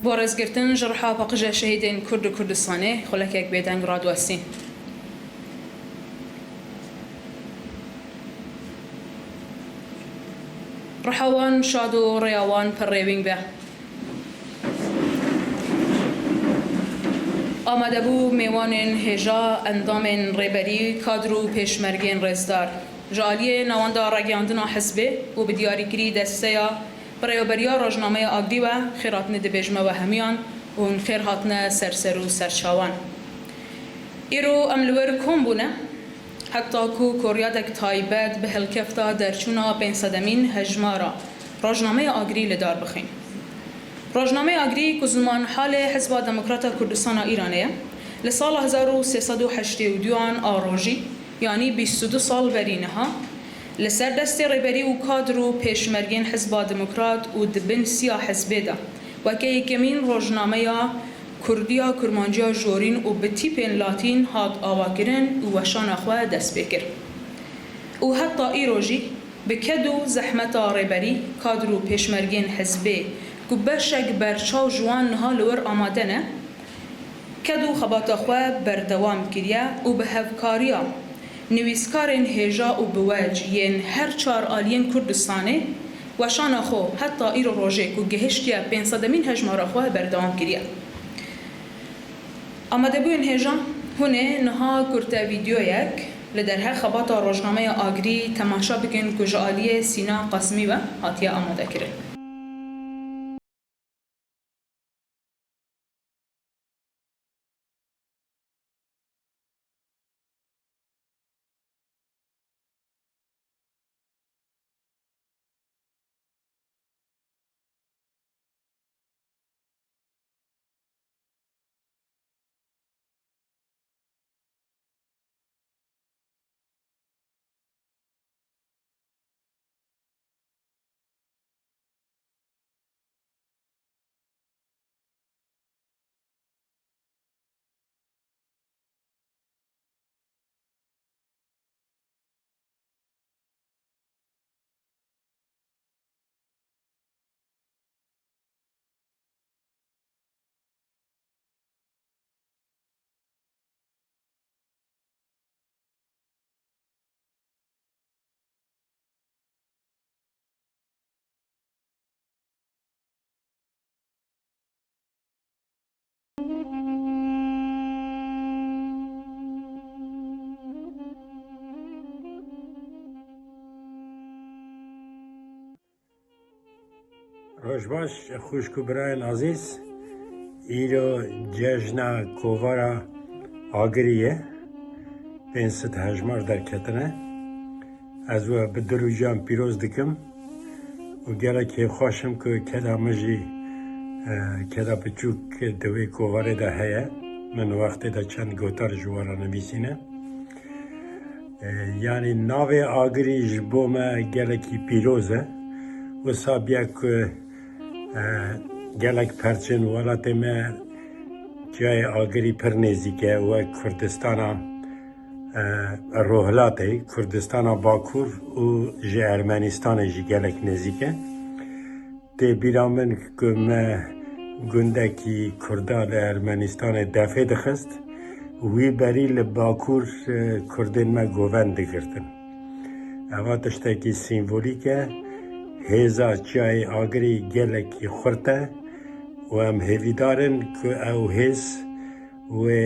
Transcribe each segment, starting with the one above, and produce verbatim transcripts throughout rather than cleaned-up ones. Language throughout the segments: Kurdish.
Parêzgirtin ji riha paqija şehîdên Kurd û Kurdistanê xulekek bêdeng radiwestîn. Riha wan şad û rêya wan pir rêwîn be. Amadebû, mêwanên hêja, endamên rêberî, kadr û pêşmergên rêzdar. Ji aliyê Navenda Ragihandina Hizbê û bi diyarîkirî desteya Birêveberiya Rojnameya Agrî we xêrhatinê dibêjime we hemiyan û hûn xêr hatine ser ser û ser çawan. Îro em li wir kom bûne, heta ku koryadek taybet bi hilkefta derçûna pênc sedemîn hejmara Rojnameya Agrî li dar bixîn. Rojnameya Agrî ku zimanhalê Hizba Demokrata Kurdistana Îranê ye, li sala hezar û sê sed û heştê û duyan a rojî, yanî bîst û du sal berî niha, li ser destê rêberî û kadr û pêşmergên Hizba Demokrat û di bin siya hizbê de, weke yekemîn rojnameya Kurdiya Kurmanciya Jorîn û bi tîpên latîn hat avakirin û weşana xwe dest pê kir. Û heta îro jî bi ked û zehmeta rêberî, kadr û pêşmergên hizbê ku beşek berçaw ji wan niha li wir amade ne, ked û xebata xwe berdewam kiriye û bi hevkariya nivîskarên hêja û biwec yên her çar aliyên Kurdistanê weşana xwe heta îro rojê ku gihiştiye pênc sedemîn hejmara xwe berdewam kiriye. Amadebûyên hêja, hûn ê niha kurte vîdeoyek li derheq xebata Rojnameya Agrî temaşa bikin ku ji aliyê Sîna Qasimî ve hatiye amadekirin. Roj baş, xwişk û birayên azîz. Îro cejna kovara Agirî ye. Pênc sed hejmar derketine. Ez we bi dil û can pîroz dikim û gelek hêxweş im ku keda min jî, e, keda piçûk di wê kovarê de heye. Min wextê de çend gotar ji we re nivîsîne. E, yanî navê Agirî ji bo me gelekî pîroz e. Wisa biya ku, e, gelek perçên welatê me ciyayê Agirî pir nêzîk e, wek Kurdistana, e, Rohilatê, Kurdistana Bakur û ji Ermenistanê jî gelek nêzîk e. Tê bîra min ku me gundekî Kurda li Ermenistanê defê dixist, wî berî li Bakur, e, Kurdên me govend digirtin. Eva tiştekî sîmvolîk e. Hêza çiyayê Agirî gelekî xurt e û em hêvîdar in ku ew hêz wê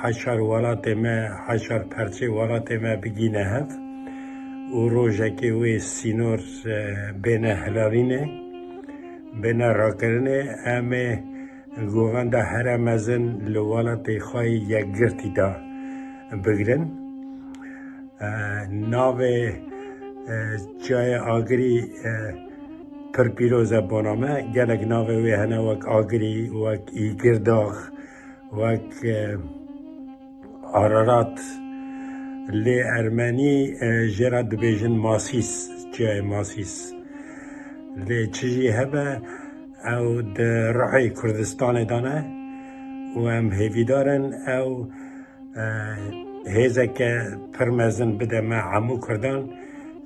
heşar welatê me, heşar perçê welatê me bigîne hev û rojekê wê sînor, e, bêne hilalînê, bêne rakirinê, em ê govenda here mezin li welatê xwe yê yekgirtî de bigrin. E, navê, e, çiyayê Agirî, e, pir pîroz e bona me. Gelek navê wê hene wek Agirî, wek Îgirdax, wek, e, Ararat. Lê Ermenî, e, jê re dibêjin Masîs, çiyayê Masîs. Lê çi jî hebe, ew di ruhê Kurdistanê de ne û em hêvîdar in ew, e, hêzeke pir mezin bide me hemû Kurdan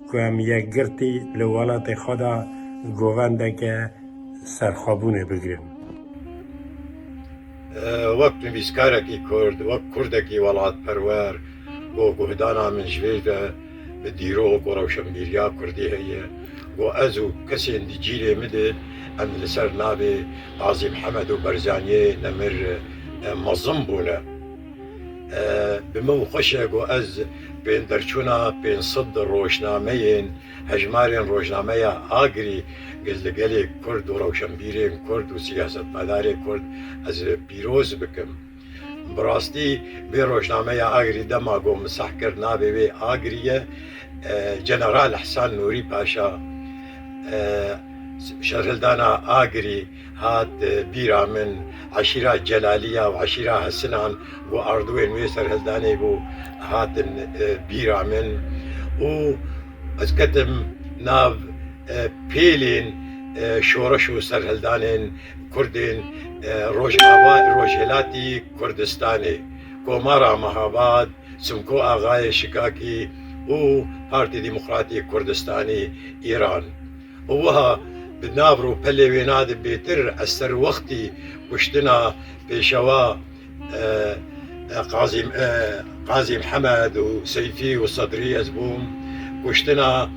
ku em yekgirtî li welatê xwe de govendeke serxwebûnê bigrin. Wek nivîskarekî Kurd, wek Kurdekî welatperwer, ku guhdana min ji vê ve bi dîrok û rewşenbîriya Kurdî heye, ku ez û kesên di cîlê min de em li ser navê Qazî Mihemed û Barzaniyê nemir, e, mezin bûne. E, bi min xweş e ku ez pênderçûna pênc sed rojnameyên, hejmarên rojnameya Agirî li gelê Kurd û rewşenbîrên Kurd û siyasetmedarê Kurd ez pîroz bikim. Bi rastî vê rojnameya Agirî dema ku min seh kir navê wê Agirî ye, e, General Ehsan Nûrî Paşa, e, serhildana Agirî hat, e, bîra min, eşîra Celaliya û eşîra Hesinan ku ardûyên wê serhildanê bû, hatin, e, bîra min û ez ketim nav, e, pêlên, e, şoreş û serhildanên Kurdên, e, Rojava, Rojhilatî Kurdistanê, Komara Mehabad, Simko Axayê Şikakî û Partî Demokratî Kurdistanî Îran. Û wiha bi nav rûpelê wêna de bêtir ez ser wextî kuştina pêşewa, e, e, Qazî, e, Qazî Mihemed û Seyfî û Sedrî ez bûm, kuştina,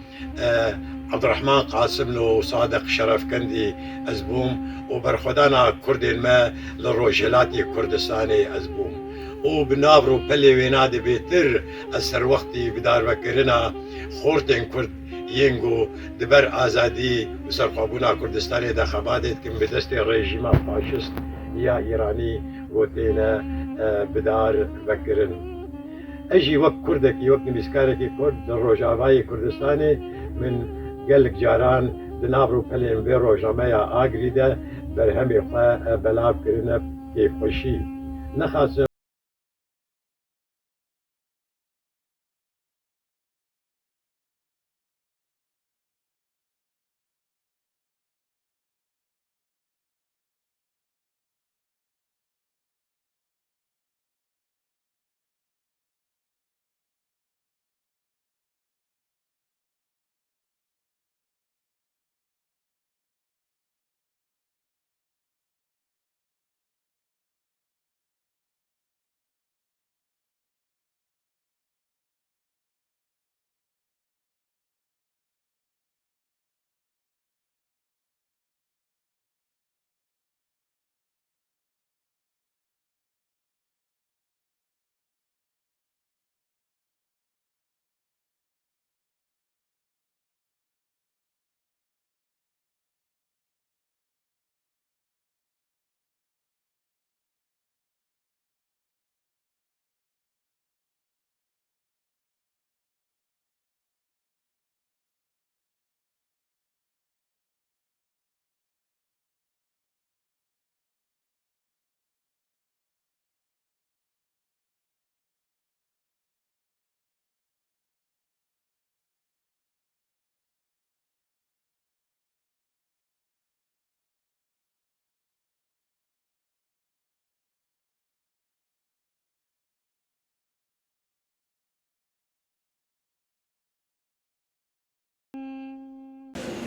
e, Ebdurehman Qasimlo û Sadiq Şerefkendî ez bûm û berxwedana Kurdên me li Rojhilatê Kurdistanê ez bûm. Û bi nav rûpelê wêna de bêtir ez serwextî bi darbekirina xortên Kurd yên ku di ber azadî û serxwebûna Kurdistanê de xebatê dikin, bi destê rejîma faşist ya Îranî ku têne, e, bi dar vekirin. Ez jî wek Kurdekî, wek nivîskarekî Kurd di Rojavayê Kurdistanê min gelek caran di nav rûpelên vê rojnameya Agirî de berhemê xwe, e, belav kirine kêfxweşî. Nexasim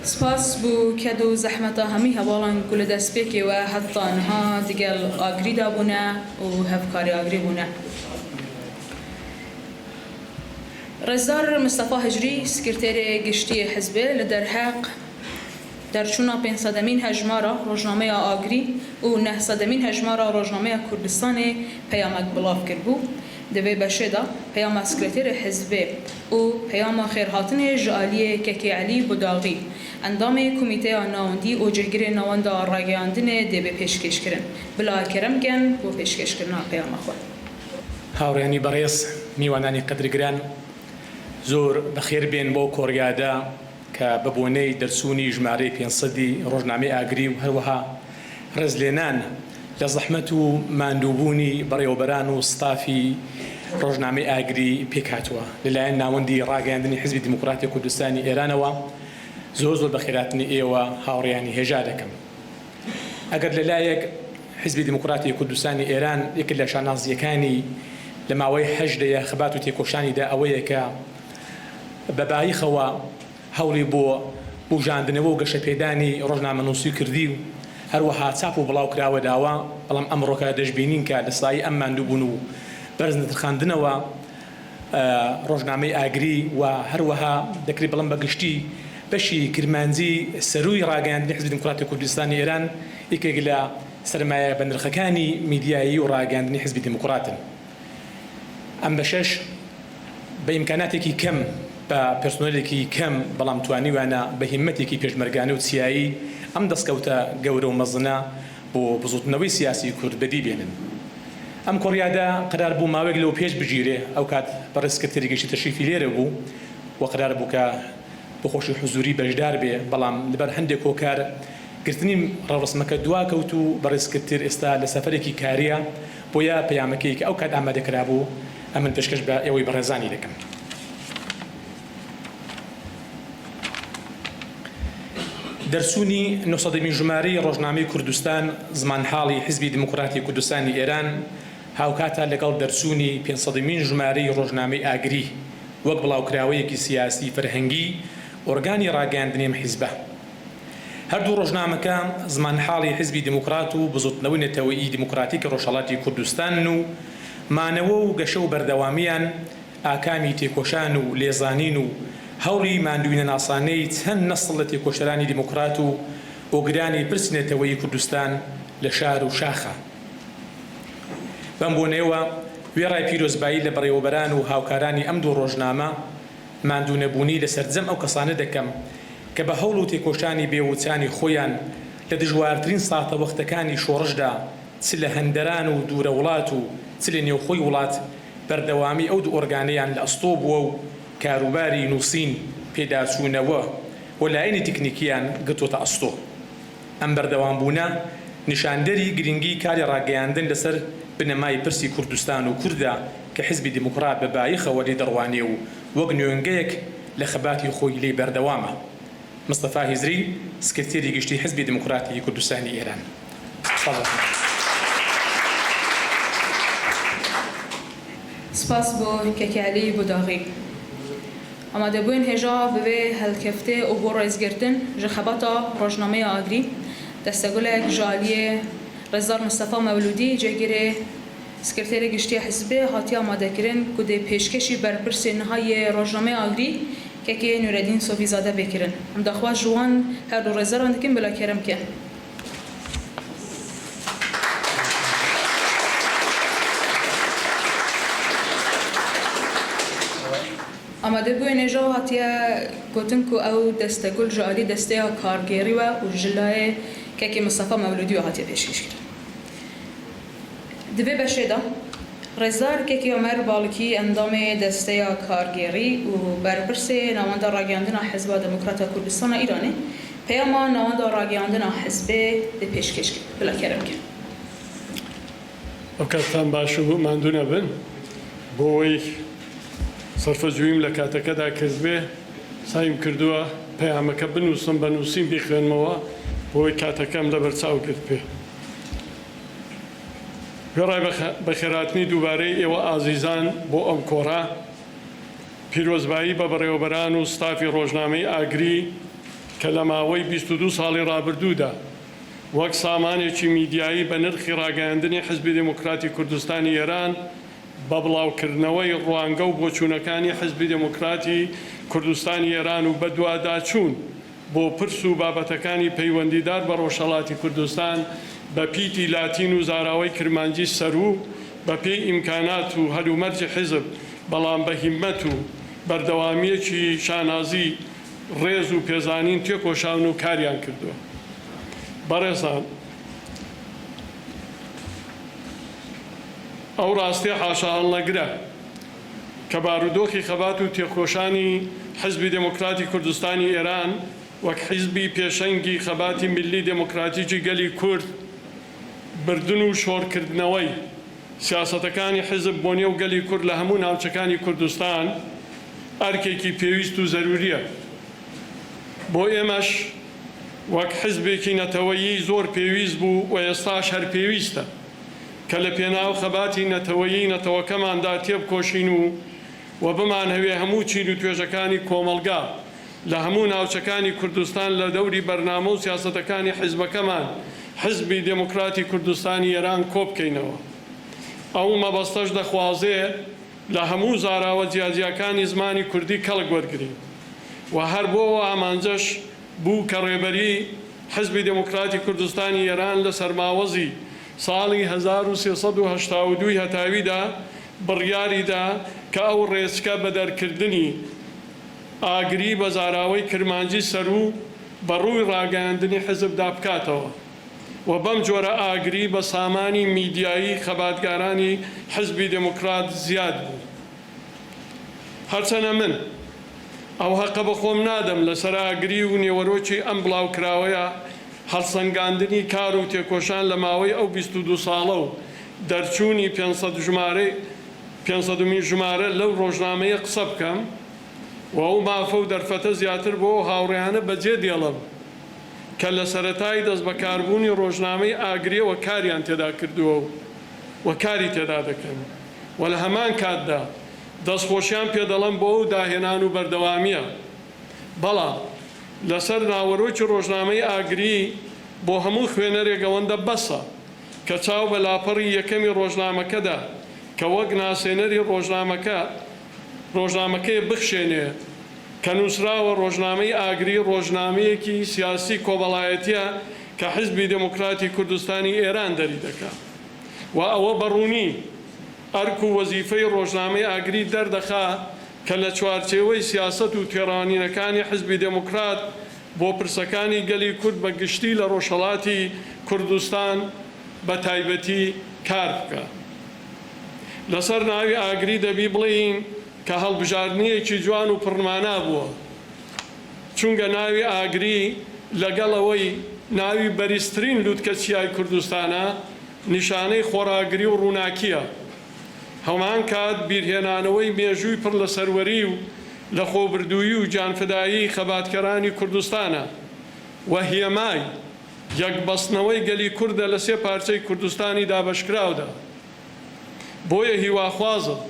Spas bo ked û zehmeta hemî hevalan ku li destpêkê we heta niha digel Agirî de bûne û hevkarê Agirî bûne. Rêzdar Mistefa Hicrî, Sekreterê Giştî yê Hizbê, li derheq derçûna pênc sedemîn hejmara rojnameya Agirî û neh sedemîn hejmara rojnameya Kurdistanê peyamek belav kiribû. Di vê beşê de peyama Sekreterê Hizbê û peyama xêrhatinê ji aliyê Kekê Elî Budaxî, endamê Komîteya Navendî û Cihgirê Navenda Rageyandinê dê bê pêşkêşkirin. Bila kerem ken bo pêşkêşkirina peyama xwe. Hawrênî berêz, mîwananî qedirgiran, zor bi xêr bên bo koriya de ke bi boneyî derçûnî jimareyê pênc sedî rojnameyê Agirî û her wiha rêzlênan li zehmet û mandûbûnî berêwberan û stafî rojnameyê Agirî pêk hatiwe. Li layen Navendî Rageyandinê Hizbê Demokratê Kurdistanê Êranewe zor zor bi xêrhatinê êwe hawrêyanî hêja dikim. Eger li layek Hizbê Demokratê Kurdistanê Êran yek li şanaziyekani li maweyê hejdeh ya xebat û têkoşanî de ew ye ke bi bayixewe hewlî bo bûjandinê û geşepêdanî rojnamenûsî kirdî û هەروەها چاپ و بڵاوکراوە داوە، بەڵام ئەمڕۆکە دەشبینین کە لە سایەی ئەم ماندووبوون و بەرز نرخاندنەوە، ئە، ڕۆژنامەی ئاگری و هەروەها دەکرێت بڵم بە گشتی بەشی کرمانجی سەرووی ڕاگەیاندنی حزبی دیموکراتی کوردستانی ئێران یەکێک لە سەرمایە بە نرخەکانی میدیایی و ڕاگەیاندنی حزبی دیموکراتن. ئەم بەشەش بە ئیمکاناتێکی کەم، بە پێرسۆنێلێکی کەم، بەڵام توانیویانە بە هیممەتێکی پێشمەرگانە و چیایی ئەم دەستکەوتە گەورە و مەزنە بۆ بزوتنەوەی سیاسی کورد بەدی بێنن. ئەم کۆڕیادە قەرار بوو ماوەیەک لەو پێش بگیرێ، ئەو کات بەڕێز سکرتێری گشتی تەشریفی لێرە بوو و قەرار بوو کە بۆ خۆشی حزوری بەشدار بێ، بەڵام لەبەر هەندێک هۆکار گرتنی ڕەوڕەسمەکە دوا کەوت و بەڕێز سکرتێر ئێستا لە سەفەرێکی کاریە، بۆیە پەیامەکەی کە ئەو کات ئامادە کرابوو، ئەمن پێشکەش بە ئێوەی بەڕێزانی دەکەم. دەرچوونی نۆ سەدەمین ژمارەی ڕۆژنامەی کوردستان، زمانحاڵی حیزبی دیموکراتی کوردستانی ئێران، هاوکاتە لەگەڵ دەرچوونی پێنج سەدەمین ژمارەی ڕۆژنامەی ئاگری وەک بڵاوکراوەیەکی سیاسی فەرهەنگی ئۆرگانی ڕاگەیاندنی ئەم حیزبە. هەردوو ڕۆژنامەکە زمانحاڵی حیزبی دیموکرات و بزوتنەوەی نەتەوەیی دیموکراتیکی ڕۆژهەڵاتی کوردستانن و مانەوە و گەشە و بەردەوامیان ئاکامی تێکۆشان و لێزانین و هەوڵی ماندووینەناسانەی چەند نەسڵ لە تێکۆشەرانی دیموکرات و ئۆگرانی پرسی نەتەوەیی کوردستان لە شار و شاخە. بەم بۆنەیەوە وێڕای پیرۆزبایی لە بەڕێوەبەران و هاوکارانی ئەم دوو ڕۆژنامە، ماندوونەبوونی لە سەرجەم ئەو کەسانە دەکەم کە بە هەوڵ و تێکۆشانی بێوچانی خۆیان لە دژوارترین ساتەوەختەکانی شۆڕشدا، چ لە هەندەران و دوورە وڵات و چ لە نێوخۆی وڵات، بەردەوامی ئەو دوو ئۆرگانەیان لە ئەستۆ بووە و کاروباری نووسین، پێداچوونەوە و لایەنی تەکنیکیان گرتووەتە ئەستۆ. ئەم بەردەوامبوونە نیشاندەری گرنگی کاری ڕاگەیاندن لەسەر بنەمای پرسی کوردستان و کوردە کە حیزبی دیموکرات بە بایەخەوە لێ دەڕوانێ و وەک نوێنگەیەک لە خەباتی خۆی لێ بەردەوامە. مستەفا هیزری، سکرتێری گشتی حیزبی دیموکراتی کوردستانی ئێران. سپاس. سپاس بۆ کەکالی بوداغی. ئامادەبووین هێژا ببێ هەلکەفتێ و بۆ ڕێزگرتن ji xebata ڕۆژنامەیە ئاگری، دەستەگولێک ji aliyê Rêzdar Mistefa Mewlûdî, cêgirê Sekreterê Giştî ya Hizbê, hatiye amadekirin ku dê pêşkêşî berpirsê niha yê rojnameya Agirî, kekê Nûredîn Sofîzade, bê kirin. Em daxwaz ji wan her du rêzdaran dikin bila kerem kin. Amadebûyên hêja hatiye gotin ku ew destegul ji alî desteya kargêrî we û ji layê kekê Mistefa Mewlûdî we hatiye pêşkêşkirin. Di vê beşê de Rêzdar Kekê Omer Balikî, endamê Desteya Kargêrî û berpirsê Navenda Ragihandina Hizba Demokrata Kurdistana Îranê, peyama Navenda Ragihandina Hizbê dê pêşkêş kir. Bila kerem kir. Ew kestan baş û mendû nebin. Bo wê serfecûyî min li katekê de kiribê, seyî min kirduwa peyameke binûsim, bi nûsîn bixwênmê we, bo wê kateke min li ber çav girtibê. Wê re bi xe-, bi xêrhatinî dûbarê êwe azîzan bo ev kora. Pîrozbayî bi birêveberan û stafî rojnameyî Agirî ke li maweyî bîst û du salê rabirdû de wek samanekî mîdyayî bi nirxî ragihandinê Hizbê Demokratî Kurdistanî Îran bi bilawkirineweyî ruange û boçûnekanî Hizbê Demokratî Kurdistanî Îran û bi duadaçûn bo pirs û babetekanî peywendîdar bi Rojhelatî Kurdistan, bi pîtî latîn û zarawey kirmancî serû, bi pê îmkanat û helûmercê hizb, belam bi hîmmet û berdewamiyekî şanazî, rêz û pêzanîn têkoşan û kariyan kirdo. Berêzan, ew rastî haşa hilnegire ke barûdoxî xebat û têkoşanî Hizbî Demokratî Kurdistanî Îran wek hizbî pêşengî xebatî millî demokratîkî gelî Kurd, birdin û şorkirdinewey siyasetekanî hizb bo nêw gelî Kurd li hemû navçekanî Kurdistan erkekî pêwîst û zerûrî ye. Bo êmeş wek hizbêkî neteweyî zor pêwîst bû û êstaş her pêwîst e ke li pênav xebatî neteweyî netewekeman de têbikoşîn û we bimanhewê hemû çîn û tuêjekanî komelga li hemû navçekanî Kurdistan li dewrî bername û siyasetekanî hizbekeman حیزبی دێموکراتی کوردستانی ئێران کۆبکەینەوە. ئەو مەبەستەش دەخوازێ لە هەموو زاراوە جیاجیاکانی زمانی کوردی کەڵک وەرگری و هەر بۆ ئەو ئامانجەش بوو کە ڕێبەری حیزبی دێموکراتی کوردستانی ئێران لە سەرماوەزی ساڵی هەزار و سێ سەد و هەشتا و دوو هەتاویدا بڕیاریدا کە ئەو ڕێچکە بە دەرکردنی ئاگری بە زاراوەی کرمانجی سەروو بە ڕووی ڕاگەیاندنی حیزبدا بکاتەوە و بەم جۆرە ئاگری بە سامانی میدیایی خەباتگارانی حیزبی دێموکرات زیاد بوو. هەرچەنە من ئەو هەقە بە خۆم نادەم لەسەر ئاگری و نێوەرۆکی ئەم بڵاوکراوەیە هەڵسەنگاندنی کار و تێکۆشان لە ماوەی ئەو بیست و دوو ساڵە و دەرچوونی پێنج سەد ژمارەی، پێنج سەدەمین ژمارە لەو ڕۆژنامەیە قسە بکەم و ئەو مافە و دەرفەتە زیاتر بۆ ئەو هاوڕێیانە بەجێ دێڵم کە لە سەرەتای دەستبەکاربوونی ڕۆژنامەی ئاگرێوە کاریان تێدا کردووە و و کاری تێدا دەکەن و لە هەمان کاتدا دەستخۆشیان پێ دەڵێم بۆ ئەو داهێنان و بەردەوامیە. بەڵام لەسەر ناوەرۆکی ڕۆژنامەی ئاگری بۆ هەموو خوێنەرێک ئەوەندە بەسە کە چاو بە لاپەڕی یەکەمی ڕۆژنامەکەدا کە وەک ناسێنەری ڕۆژنامەکە، ڕۆژنامەکەی بخشێنێ کە نووسراوە ڕۆژنامەی ئاگری ڕۆژنامەیەکی سیاسی کۆمەڵایەتیە کە حیزبی دێموکراتی کوردستانی ئێران دەری دەکا و ئەوە بەڕوونی ئەرک و وەزیفەی ڕۆژنامەی ئاگری دەردەخا کە لە چوارچێوەی سیاسەت و تێڕوانینەکانی حیزبی دێموکرات بۆ پرسەکانی گەلی کورد بە گشتی لە ڕۆژهەڵاتی کوردستان بە تایبەتی کار بکا. لەسەر ناوی ئاگری دەبی بڵێین کە هەڵبژاردنیەکی جوان و پڕمانا بووە، چونگە ناوی ئاگری لەگەڵ ئەوەی ناوی بەریزترین لووتکە چیای کوردستانە، نیشانەی خۆڕاگری و ڕووناکیە. هەمان کات بیرهێنانەوەی مێژووی پڕ لە سەروەری و لە خۆبردوویی و جانفدایی خەباتکەرانی کوردستانە و هێمای یەکبەستنەوەی گەلی کوردە لە سێ پارچەی کوردستانی دابەشکراودا. بۆیە هیواخوازم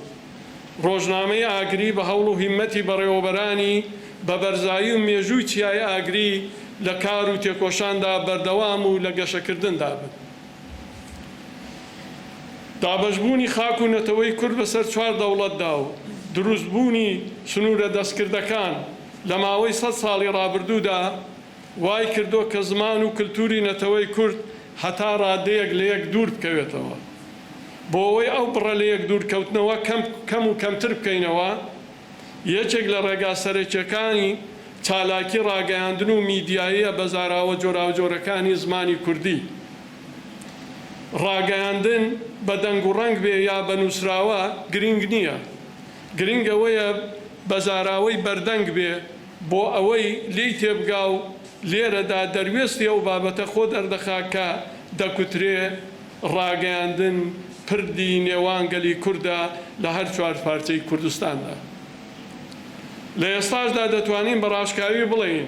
ڕۆژنامەی ئاگری بە هەوڵ و هیممەتی بەڕێوەبەرانی بە بەرزایی و مێژووی چیای ئاگری لە کار و تێکۆشاندا بەردەوام و لە گەشەکردندا بن. دابەشبوونی خاک و نەتەوەی کورد بەسەر چوار دەوڵەتدا و دروستبوونی سنوورە دەستکردەکان لە ماوەی سەد ساڵی ڕابردوودا وای کردووە کە زمان و کلتوری نەتەوەی کورد هەتا ڕادەیەک لە یەک دوور بکەوێتەوە. بۆ ئەوەی ئەو بڕە لە یەک دوورکەوتنەوە کەم، کەم و کەمتر بکەینەوە، یەکێک لە ڕێگا سەرەکیەکانی چالاکی ڕاگەیاندن و میدیاییە بە زاراوە جۆراوجۆرەکانی زمانی کوردی. ڕاگەیاندن بە دەنگ و ڕەنگ بێ یا بە نووسراوە گرنگ نییە، گرنگ ئەوەیە بە زاراوەی بەردەنگ بێ، بۆ ئەوەی لێی تێبگا و لێرەدا دەروێستی ئەو بابەتە خۆ دەردەخا کە دەکوترێ ڕاگەیاندن پردی نێوان گەلی کوردە لە هەر چوار پارچەی کوردستاندا. لە ئێستاشدا دەتوانین بە ڕاشکاوی بڵێین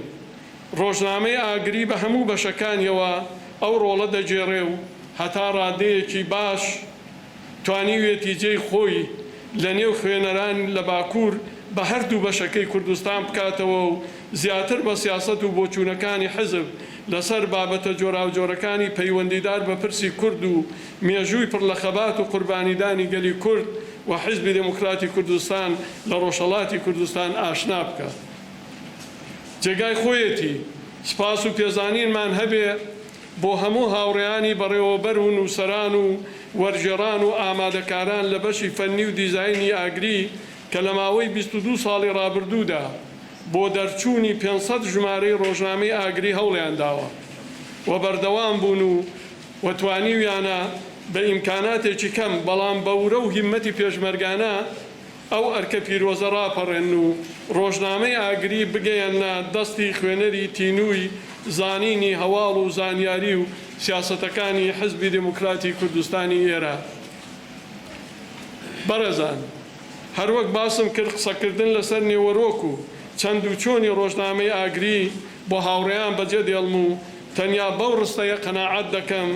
ڕۆژنامەی ئاگری بە هەموو بەشەکانیەوە ئەو ڕۆڵە دەگێڕێ و هەتا ڕادەیەکی باش توانیوێتی جێی خۆی لە نێو خوێنەران لە باکوور بە هەردوو بەشەکەی کوردستان بکاتەوە و زیاتر بە سیاسەت و بۆچوونەکانی حیزب لەسەر بابەتە جۆراوجۆرەکانی پەیوەندیدار بە پرسی کورد و مێژووی پڕ لە خەبات و قوربانیدانی گەلی کورد و حیزبی دێموکراتی کوردستان لە ڕۆژهەڵاتی کوردستان ئاشنا بکات. جێگای خۆیەتی سپاس و پێزانینمان هەبێ بۆ هەموو هاوڕێیانی بەڕێوەبەر و نووسەران و وەرگێڕان و ئامادەکاران لە بەشی فەننی و دیزاینی ئاگری کە لە ماوەی بیست و دوو ساڵی ڕابردوودا بۆ دەرچوونی پێنج سەد ژمارەی ڕۆژنامەی ئاگری هەوڵیان داوە و بەردەوام بوون و و توانیویانە بە ئیمکاناتێکی کەم، بەڵام بە ورە و هیممەتی پێشمەرگانە ئەو ئەرکە پیرۆزە ڕاپەڕێن و ڕۆژنامەی ئاگری بگەیەنە دەستی خوێنەری تینووی زانینی هەواڵ و زانیاری و سیاسەتەکانی حیزبی دێموکراتی کوردستانی ئێرە. بەڕێزان، هەروەک باسم کرد، قسەکردن لەسەر نێوەرۆک و چەند و چۆنی ڕۆژنامەی ئاگری بۆ هاوڕێیان بەجێ دێڵم و تەنیا بەو ڕستەیە قەناعەت دەکەم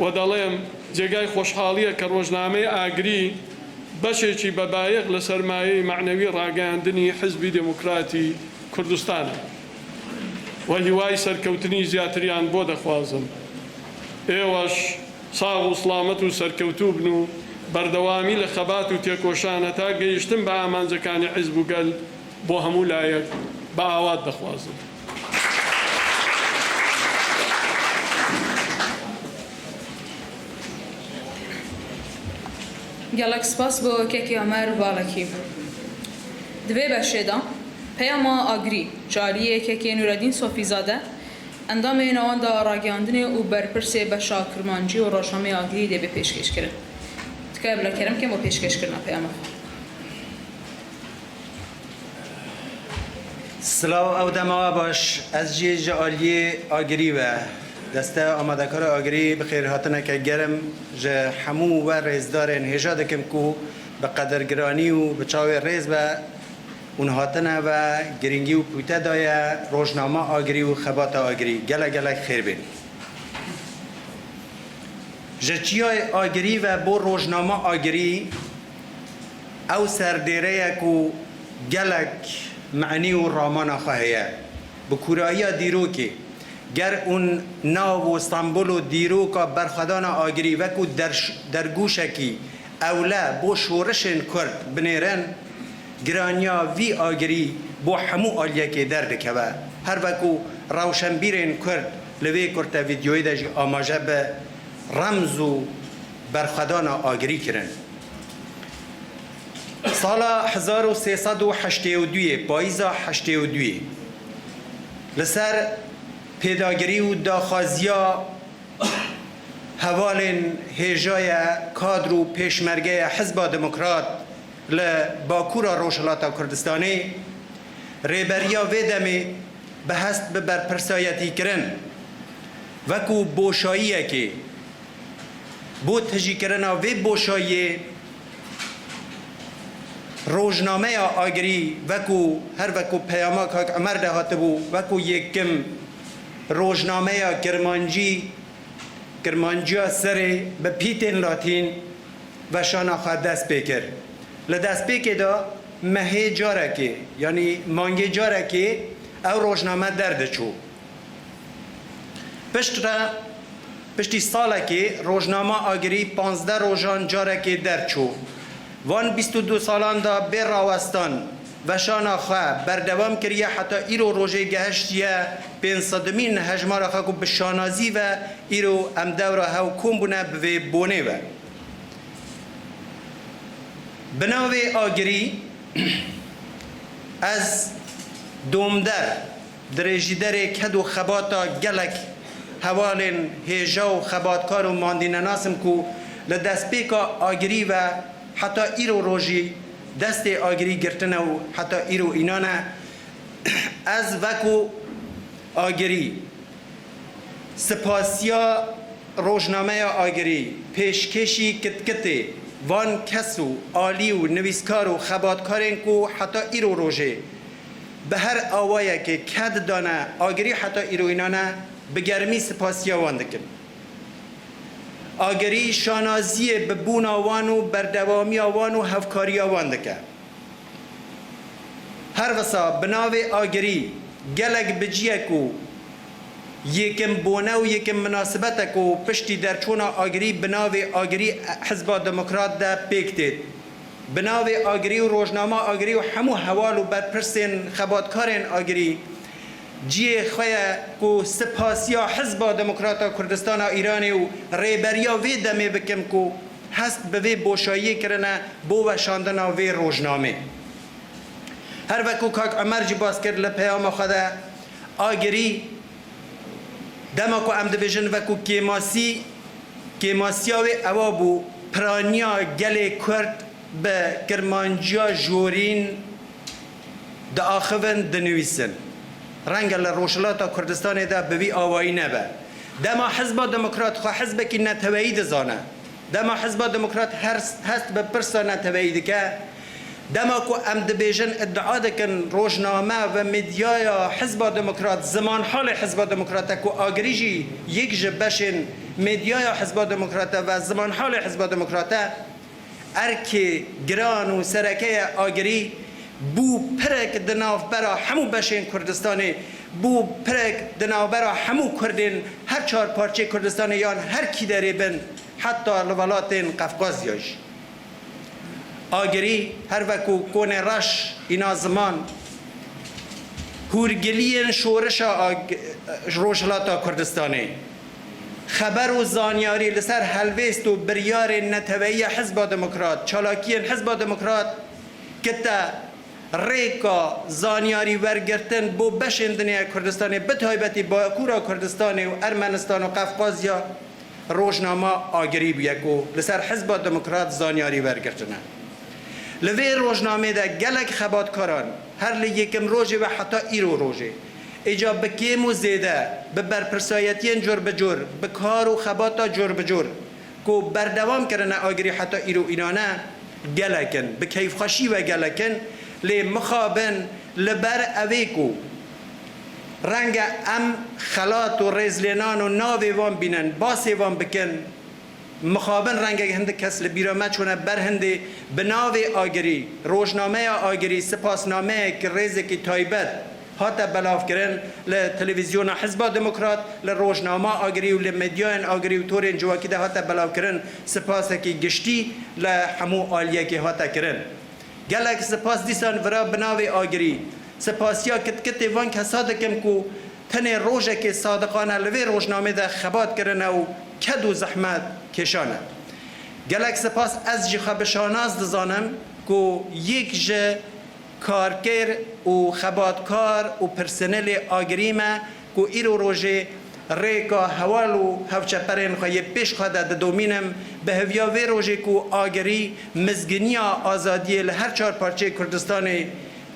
و دەڵێم، جێگای خۆشحاڵییە کە ڕۆژنامەی ئاگری بەشێکی بەبایەخ لە سەرمایەی مەعنەوی ڕاگەیاندنی حیزبی دێموکراتی کوردستانە و هیوای سەرکەوتنی زیاتریان بۆ دەخوازم. ئێوەش ساغ و سڵامەت و سەرکەوتوو بن و بەردەوامی لە خەبات و تێکۆشان هەتا گەیشتن بە ئامانجەکانی حیزب و گەل بۆ هەموو لایەک بە ئاوات دەخوازم. Gelek spas bo Kekê Omer Balekî. Di vê beşê de peyama agirî ji aliyê Kekê Nûredîn Sofîzade, endamê Navenda Ragihandinê û berpirsê beşa Kirmancî û Rojnameyê Agirî dê bê pêşkêşkirin. Dikare bila kerem kem bo pêşkêşkirina peyama xwe. Silav ew dema we baş. Ez jî ji aliyê Agirî ve, desteya amadekara Agirî bi xêrhatineke germ ji hemû we rêzdarên hêja dikim ku bi qedirgiranî û bi çavê rêz ve hûn hatine ve girîngî û pûte daye rojnama Agirî û xebata Agirî. Gelek gelek xêr bên. Ji çiyayê Agirî ve bo rojnama Agirî, ew serdêre ye ku gelek menî û ramana xwe heye. Bi kûrayiya dîrokê, ger hûn nav û sembol û dîroka berxwedana Agirî wekû derş-, dergûşekî ewle bo şorişên Kurd binêrin, giraniya vî agirî bo hemû aliyekê derdikeve. Her wekû rewşenbîrên Kurd li vê kurte vîdyoyê de jî amaje bi remz û berxwedana agirî kirin. Sala hezar û sê sed û heştê û duyê, payîza heştê û duyê, li ser pêdagirî û daxwaziya hevalên hêja ye, kadr û pêşmerge ye Hizba Demokrat li Bakûra Rojhilata Kurdistanê, rêberiya vê demê bi hest bi berpirsayetî kirin, wekû boşayiyekê bo tijîkirina vê boşayiyê rojnameya Agirî, wekû her wekû peyama kak Emer de hatibû, wekû yekim rojnameya Kirmancî, Kirmanciya Serê bi pîtên latîn weşana xwe dest pê kir. Li destpêkê de mehê carekê, yanî mangê carekê ew rojname derdiçû. Piştre, piştî salekê rojnama Agirî panzdeh rojan carekê derçû. Van bîst û du salan de bê rawestan weşana xwe berdewam kiriye heta îro rojê gehiştiye pênc sedimîn hejmara xwe ku bi şanazî ve îro em dewra hew kom bûne bi vê bonê ve. Bi navê Agirî ez domder, dirêjîderê ked û xebata gelek hevalên hêja û xebatkar û mandînenas im ku li destpêka Agirî ve heta îro rojî destê Agirî girtine û heta îro înan e. Ez wekû Agirî, sipasiya Rojnameya Agirî, pêşkêşî kitkitê van kes û alî û nivîskar û xebatkarên ku heta îro rojê bi her awayekê ked dane Agirî heta îro înan e, bi germî sipasiya wan dikim. Agirî şanaziyê bi bûna wan û berdewamiya wan û hevkariya wan dike. Her wisa bi navê Agirî gelek biciyek û yekim bone û yekim minasibete ku piştî derçûna Agirî bi navê Agirî Hizba Demokrat de pêk têt. Bi navê Agirî û rojnama Agirî û hemû heval û berpirsên xebatkarên Agirî ciyê xwe ye ku sipasiya Hizba Demokrata Kurdistana Îranê û rêberiya vê demê bikim ku hest bi vê boşayiyê kirine bo weşandina vê rojnamê. Her wekû kak Emer jî bas kir li peyama xwe de, Agirî dema ku em dibêjin wekû kêmasî, kêmasiya wê ewa bû piraniya gelê Kurd bi kirmanciya jorîn diaxivin, dinivîsin. Renge li Rojhilata Kurdistanê de bi vî awayî nebe. Dema Hizba Demokrat xwe hizbekî neteweyî dizane, dema Hizba Demokrat her hest bi pirsa neteweyî dike, dema ku em dibêjin, iddia dikin, rojname ve medyaya Hizba Demokrat, zimanhalê Hizba Demokrat e ku Agirî jî yek ji beşên medyaya Hizba Demokrat e ve zimanhalê Hizba Demokrat e, erkê giran û sereke ye Agirî bû pirek di navbera hemû beşên Kurdistanê, Bû pirek di navbera hemû Kurdên her çar parçeyê Kurdistanê yan her kî derê bin, heta li welatên Qefqazya jî. Agirî her wekû konê reş îna ziman, hûrgiliyên şorişa ag-, Rojhilata Kurdistanê. Xeber û zanyarî li ser helwêst û biryarên neteweyî ya Hizba Demokrat, çalakiyên Hizba Demokrat kite rêka zanyarî wergirtin bo beşên din ya Kurdistanê, bi taybetî Bakûra Kurdistanê û Ermenistan û Qefqazya, rojnama Agirî bûye ku li ser Hizba Demokrat zanyarî wergirtine. Li vê rojnamê de gelek xebatkaran her li yekim rojê ve heta îro rojê, îca bi kêm û zêde, bi berpirsayetiyên cur bi cur, bi kar û xebata cur bi cur, ku berdewam kirine Agirî heta îro înane, gelek in, bi keyfxweşî ve gelek in, lê mixabin li ber evê ku renge em xelat û rêzlênan û navê wan bînin, basê wan bikin, mixabin renge hindik kes li bîra me çûne ber hindê bi navê Agirî, rojnameya Agirî, sipasnameyek rêzekî taybet hate belavkirin li televîzyona Hizba Demokrat, li rojnama Agirî û li medyayên Agirî û torên civakî de hate belavkirin, sipasekî giştî li hemû aliyekê hate kirin. Gelek sipas dîsan vira bi navê Agirî. Sipasiya kitkitê van kesa dikim ku tenê rojekê sadiqane li vê rojnamê de xebat kirine û ked û zehmet kêşane. Gelek sipas, ez jî xwe bi şanaz dizanim ku yek ji karker û xebatkar û personelê Agirî me ku îro rojê rêka heval û hevçeperên xwe yê pêş xwe de didomînim, bi heviya vê rojê ku Agirî mizginiya azadiyê li her çar parçeyê Kurdistanê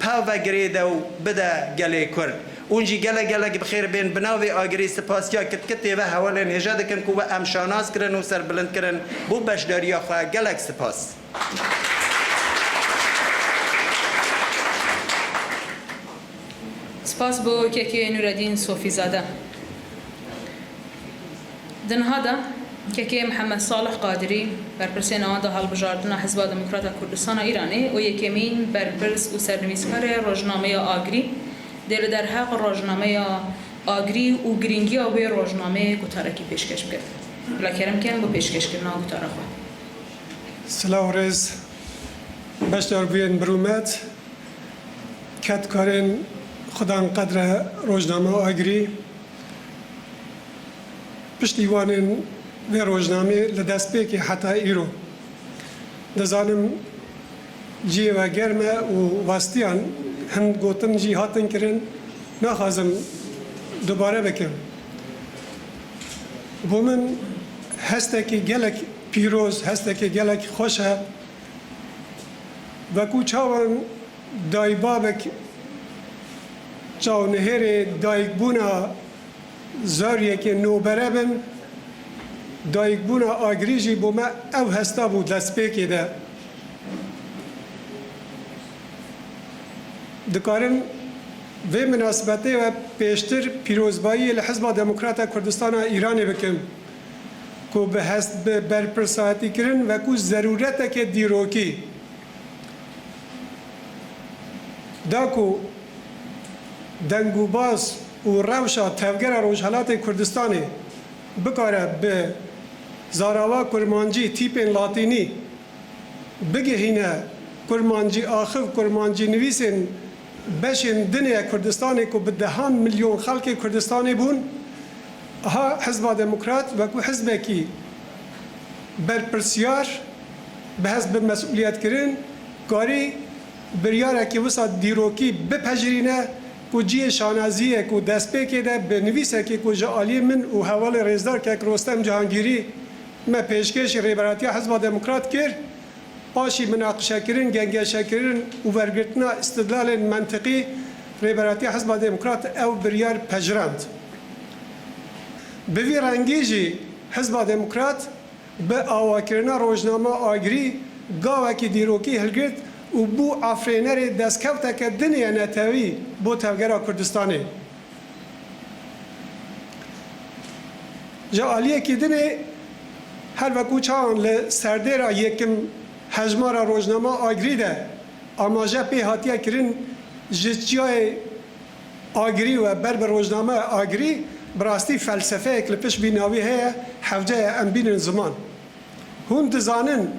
pev ve girêde û bide gelê Kurd. Hûn jî gelek gelek bi xêr bên. Bi navê Agirî sipasiya kitkitê ve hevalên hêja dikin ku we em şanaz kirin û serbilind kirin bo beşdariya xwe. Gelek sipas. Spas bo kekê Nûredîn Sofîzade. Di niha de kekê Mihemed Salih Qadirî, berpirsê navenda hilbijardina Hizba Demokrat a Kurdistana Îranê û yekemîn berpirs û sernivîskarê rojnameya Agirî, dê li derheq rojnameya Agirî û girîngiya wê rojnameyê gotarekî pêşkeş bike. Bila kerem kin bo pêşkêşkirina gotara xwe. Silav û rêz beşdarbûyên bi rûmet, kedkarên xudan qedre rojnama Agirî, piştîwanên vê rojnamê li destpêkê heta îro. Dizanim cihê we germ e û westiyan hin gotin jî hatin kirin, naxwazim dubare bikim. Bo min hestekî gelek pîroz, hestekî gelek xweş e. Wekû çawan daybabek çawnihêrê dayikbûna zariyekê nobere bin, dayikbûna Agirî jî bo me ew hesta bû destpêkê de. Dikarim vê minasibetê ve pêştir pîrozbayiyê li Hizba Demokrata Kurdistana Îranê bikim ku bi hest bi berpirsayetîkirin wekû zerûreteke dîrokî da ku dengûbaz û rewşa Tevgera Rojhelatê Kurdistanê bikare bi zarawa kurmancî, tîpên latînî bigihîne kurmancî axiv, kurmancî nivîsên beşên din ê Kurdistanê ku bi dehan milyon xelkê Kurdistanê bûn, ha Hizba Demokrat wekû hizbekî berpirsiyar, bi hest bi mesûliyetkirin, karî biryarekî wisa dîrokî bipejirîne ku cihê şanaziyê ku destpêkê de bi nivîsekê ku ji aliyê min û hevalê rêzdar kek Rostem Cihangîrî me pêşkêşî Rêberatiya Hizba Demokrat kir, paşî minaqişekirin, gengeşekirin û wergirtina îstidlalên mentiqî Rêberatiya Hizba Demokrat ew biryar pejirand. Bi vî rengî jî Hizba Demokrat bi awakirina rojnama Agirî gavekî dîrokî hilgirt û bû afirênerê destkewteke din ê netewî bo Tevgera Kurdistanê. Ji aliyekî din ê her wekû çawan li serdêra yekim hejmara rojnama Agirî de amaje pê hatiye kirin, ji çiyayê Agirî we ber bi rojnameya Agirî, bi rastî felsefeyek li pişt vî navî heye, hewce ye em bînin ziman. Hûn dizanin,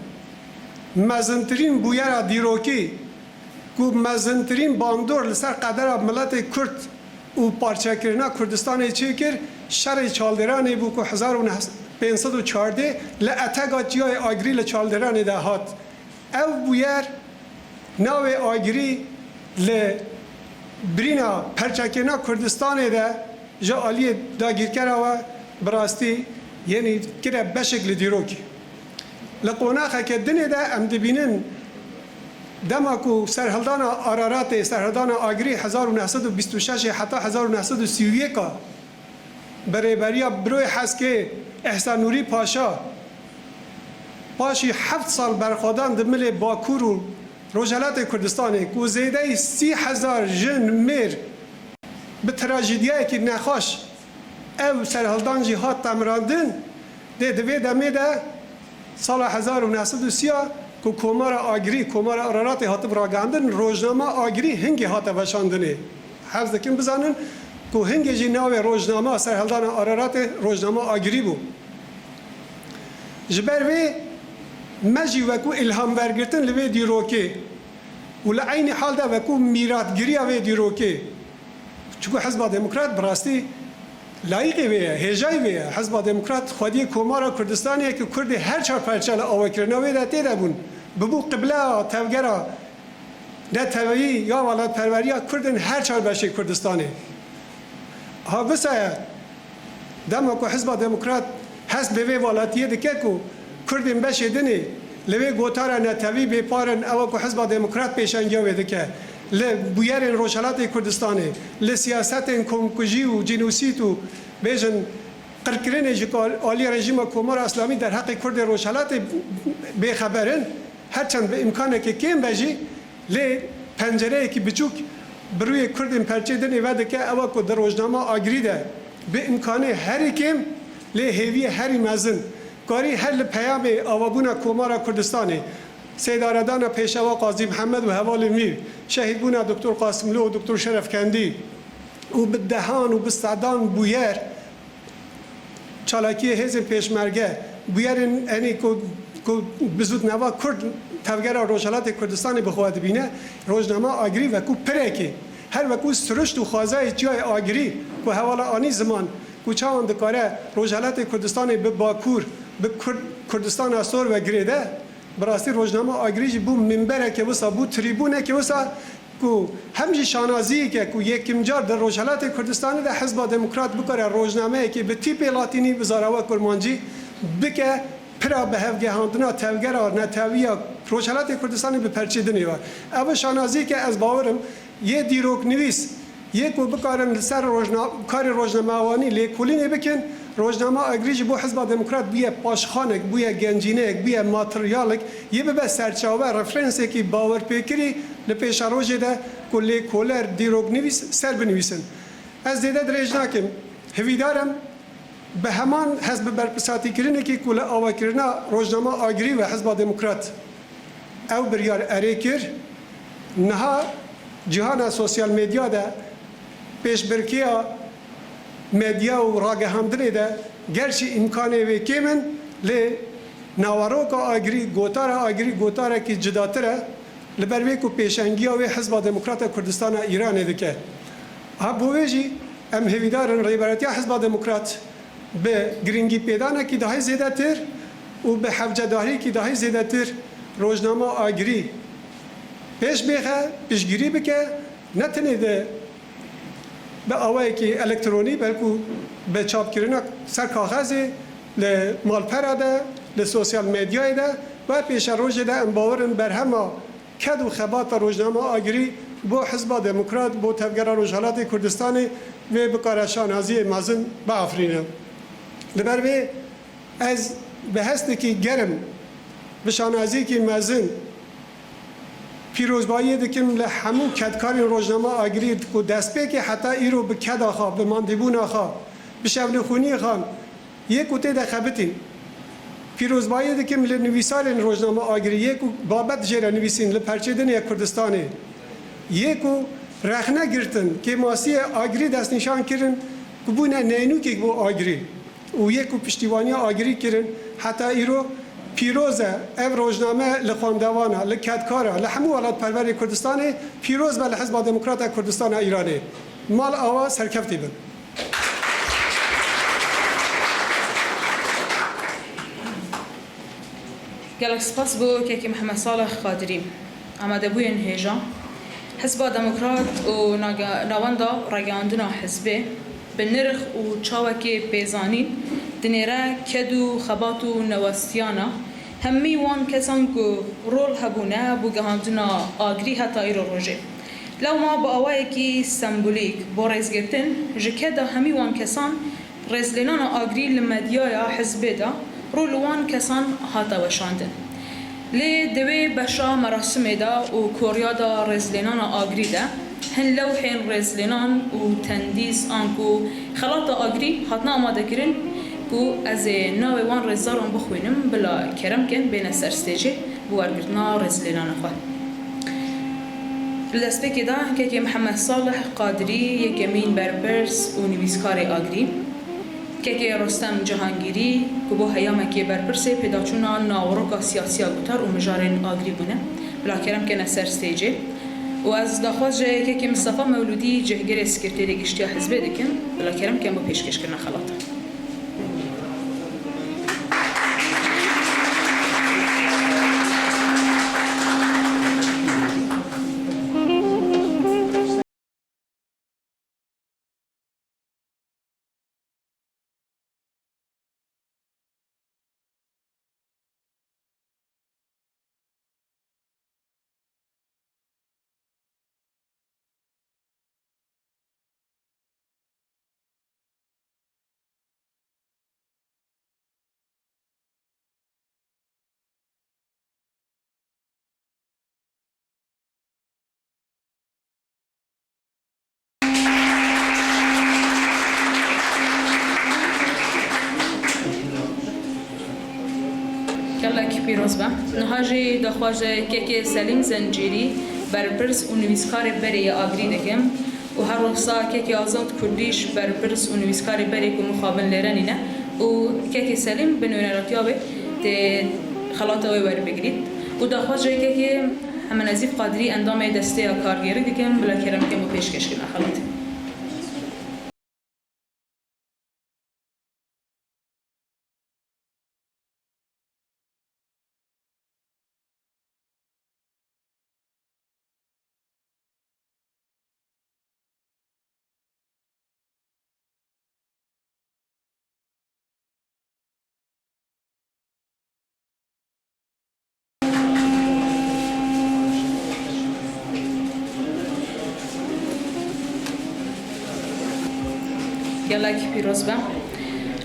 mezintirîn bûyera dîrokî ku mezintirîn bandor li ser qedera miletê Kurd û parçekirina Kurdistanê çêkir, şerê Çalderanê bû ku hezar û neh sed û çardeh li Etega Çiyayê Agirî li Çalderanê de hat. Ev bûyer navê Agirî li birîna perçekirina Kurdistanê de ji aliyê dagîrkera we bi rastî yenî kire beşek li dîrokî. Li qonaxeke dinê de em dibînin dema ku serhildana Araratê, serhildana Agirî hezar û neh sed û bîst û şeş heta hezar û neh sed û sî û yek a bi rêberiya Biroyê Heskê Ehsen Nûrî Paşa, paşî heft sal berxwedan di milê Bakur û Rojhelatê Kurdistanê ku zêdeyî sî hezar jin, mêr bi trajîdiyayekî nexweş ev serhildan jî hat temirandin, dê di vê demê de sala hezar û neh sed û sî ya ku Komara Agirî, Komara Araratê hatib ragihandin, rojnama Agirî hingê hate veşandinê. Hez dikin bizanin ku hingê jî navê rojnama serhildana Araratê rojnama Agirî bû. Ji ber vê me jî wekû îlham wergirtin li vê dîrokê û li eynî hal de wekû mîratgiriya vê dîrokê. Çunku Hizba Demokrat bi rastî layîqê vê ye, hêjayî vê ye. Hizba Demokrat xwediyê Komara Kurdistanê ye ku Kurdê her çar perçe li awakirina wê de tê de bûn. Bibû qibleya tevgera neteweyî ya welatperweriya Kurd in her çar beşê Kurdistanê. Ha wisa ye, dema ku Hizba Demokrat hest bi vê welatiyê dike ku Kurdên beşê dinê li vê gotara netewî bêpar in, ew ku Hizba Demokrat pêşengiya wê dike, li bûyerên Rojhelatê Kurdistanê, li siyasetên komkujî û cînosît û bêjin qirkirinê ji aliyê rejîma Komara Îslamî derheqê Kurdê Rojhelatê bêxeber in, her çend bi îmkanekê kêm be jî, lê pencereyekî biçûk bi rûyê Kurdên perçê dinê vedike, ew e ku di rojnama Agirî de bi îmkanê herî kêm, lê hêviyê herî mezin, karî her li peyamê avabûna Komara Kurdistanê, seydaredana Pêşewa Qazî Mihemed û hevalên wî, şehîdbûna Doktor Qasimlo û Doktor Şerefkendî û bi dehan û bi sedan bûyer çalakiyê hêzên pêşmerge, bûyerên enî ku, ku bi zûd nava Kurd tevgera Rojhelatê Kurdistanê bi xwe dibîne, rojnama Agirî wekû pirekê, her wekû siruşt û xwezayê çiyayê Agirî ku hevala anî ziman ku çawan dikare Rojhelatê Kurdistanê bi Bakur, bi Kurd, Kurdistana sor ve girêde, bi rastî rojnama Agirî jî bû minbereke wisa, bû trîbûneke wisa, ku hem jî şanaziyeke ku yekim car di Rojhelatê Kurdistanê de Hizba Demokrat bikare rojnameyekê bi tîpê latînî, bi zarewa kurmancî bike, pira bi hevgehandina tevgera netewiya Rojhelatê Kurdistanê bi perçê dinê ve. Ev şanaziyeke ez bawer im yê dîroknivîs, yê ku bikarin li ser rojna-, karê rojnamewanî lêkolînê bikin, rojnama Agirî ji bo Hizba Demokrat bûye paşxanek, bûye gencîneyek, bûye materyalek, yê bibe serçawe, referansekî bawerpêkirî li pêşerojê de ku lêkoler, dîroknivîs ser binivîsin. Ez zêde dirêj nakim. Hêvîdar im bi heman hest bi berpirsatîkirinekî ku li awakirina rojnama Agirî ve Hizba Demokrat ew biryar erê kir, niha cîhana sosyal medya de pêşbirkiya medya û ragihandinê de gerçî îmkanê wê kêm in, lê naveroka Agirî, gotara Agirî gotarekî cudatir e, li ber vê ku pêşengiya wê Hizba Demokrat a Kurdistana Îranê dike. Ha bo wê jî em hêvîdar in Rêberetiya Hizba Demokrat bi girîngîpêdanekî dahî zêdetir û bi hewcedariyekî dahî zêdetir rojnama Agirî pêş bêxe, piştgirî bike, ne tenê di bi awayekî elektronî, belkû bi çapkirina ser kaxezê li malpera de, li sosyal medyayê de, wê pêşerojê de em bawer in berhema ked û xebata rojnama Agirî bo Hizba Demokrat, bo tevgera Rojhelatê Kurdistanê vê bikare şanaziyê mezin biafirîne. Li ber vê ez bi hestekî germ, bi şanaziyekî mezin pîrozbayiyê dikim li hemû kedkarên rojnama Agirî ku destpêkê heta îro bi keda xwe, bi mandîbûna xwe, bi şevnixwîniyê xwe yê ku tê de xebitîn. Pîrozbayî dikim li nivîsarên rojnama Agirî, yê ku babet jê re nivîsîn li perçê din ya Kurdistanê, yê ku Rexne girtin, kêmasiyê Agirî destnîşan kirin ku bûne neynûkek bo Agirî û yê ku piştîwaniya Agirî kirin heta îro pîroz e. Ev rojname li xwendevana, li kedkara, li hemû welatperwerê Kurdistanê pîroz be, li Hizba Demokrat a Kurdistana Îranê. Mal awa serkeftî bin. Gelek spas bo Kekê Mihemed Salih Qadirî. Amadebûyên hêja. Hizba Demokrat û naga-, Navenda Ragihandina Hizbê bi nirx û çawekê pêzanîn dinêre ked û xebat û newestiyana hemî wan kesan ku rol hebûne bo gihandina Agirî heta îro rojê. Lewma bi awayekî sembolîk bo rêzgirtin ji keda hemî wan kesan rêzlênana Agirî li medyaya Hizbê de rol wan kesan hate weşandin. Lê di wê beşa merasimê de û koriya da rêzlênana Agirî de hin lewhên rêzlênan û tendîs anku xelata Agirî hatine amadekirin ku ez ê navê wan rêzdaran bixwînim, bila kerem kin bêne ser stêjê bo wergirtina rêzlênana xwe. Li destpêkê de Kekê Mihemed Salih Qadirî, yekemîn berpirs û nivîskarê Agirî, Kekê Rostem Cihangîrî ku bo heyamekê berpirsê pêdaçûna naveroka siyasiya gutar û mijarên Agirî bûne, bila kerem kene ser stêjê û ez daxwaz ji Kekê Mistefa Mewlûdî, cihgirê Sekreterê Giştî ya Hizbê dikim, bila kerem ken bo pêşkêşkirina xelata. Gelek pîroz be. Niha jî daxwaz ji Kekê Selîm Zencîrî, berpirs û nivîskarê berê yê Agirî dikim û her wisa Kekê Azad Kurdîş, berpirs û nivîskarê berê ku mixabin lêre nîne û Kekê Selîm bi nûneratiya wê tê xelata wê werbigirît û daxwaz ji Kekê Hemenezîf Qadirî, endamê desteya kargêrî dikim, bila kerem kin bo pêşkêşkirina xelatê. Gelek pîroz be.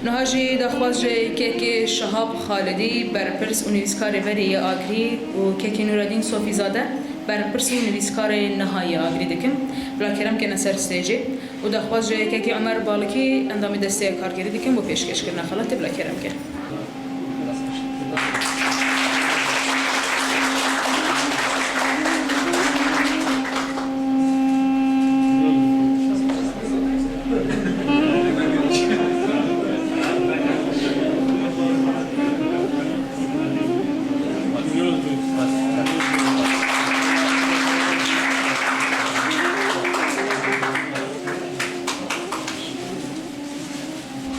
Niha jî daxwaz ji Kekê Şihab Xalidî, berpirs û nivîskarê berê yê Agirî û Kekê Nûredîn Sofîzade, berpirs û nivîskarê niha yê Agirî dikim, bila kerem kene ser stêjê û daxwaz ji Kekê Omer Balikî, endamê desteya kargêrî dikim bo pêşkêşkirina xelatê, bila kerem ke.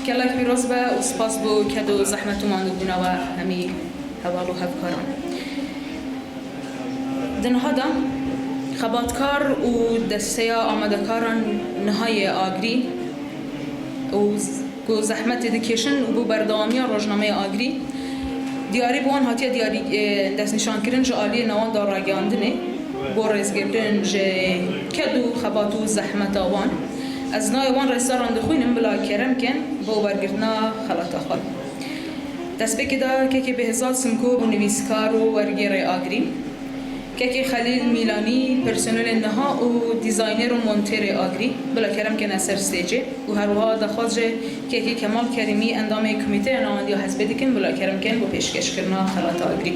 Gelek pîroz be û spas bo ked û zehmet û mandûbûna we hemî heval û hevkaran. Di niha de xebatkar û desteya amadekaran niha yê Agirî û z-, ku zehmetê dikêşin û bo berdewamiya rojnameya Agirî diyarî bi wan hatiye diyarî, e, destnîşankirin ji aliyê Navenda Ragihandinê bo rêzgirtin ji ked û xebat û zehmeta wan. Ez navê wan rêzdaran dixwînim, bila kerem kin bo wergirtina xelata xwe. Destpêkê de Kekê Behzad Simko bû nivîskar û wergêrê Agirî. Kekê Xelîl Mîlanî, personelê niha û dîzayner û monterê Agirî, bila kerem kene ser stêcê û her wiha daxwaz ji Kekê Kemal Kerîmî, endamê Komîteya Nawendiya Hizbê dikin, bila kerem ken bo pêşkêşkirina xelata Agirî.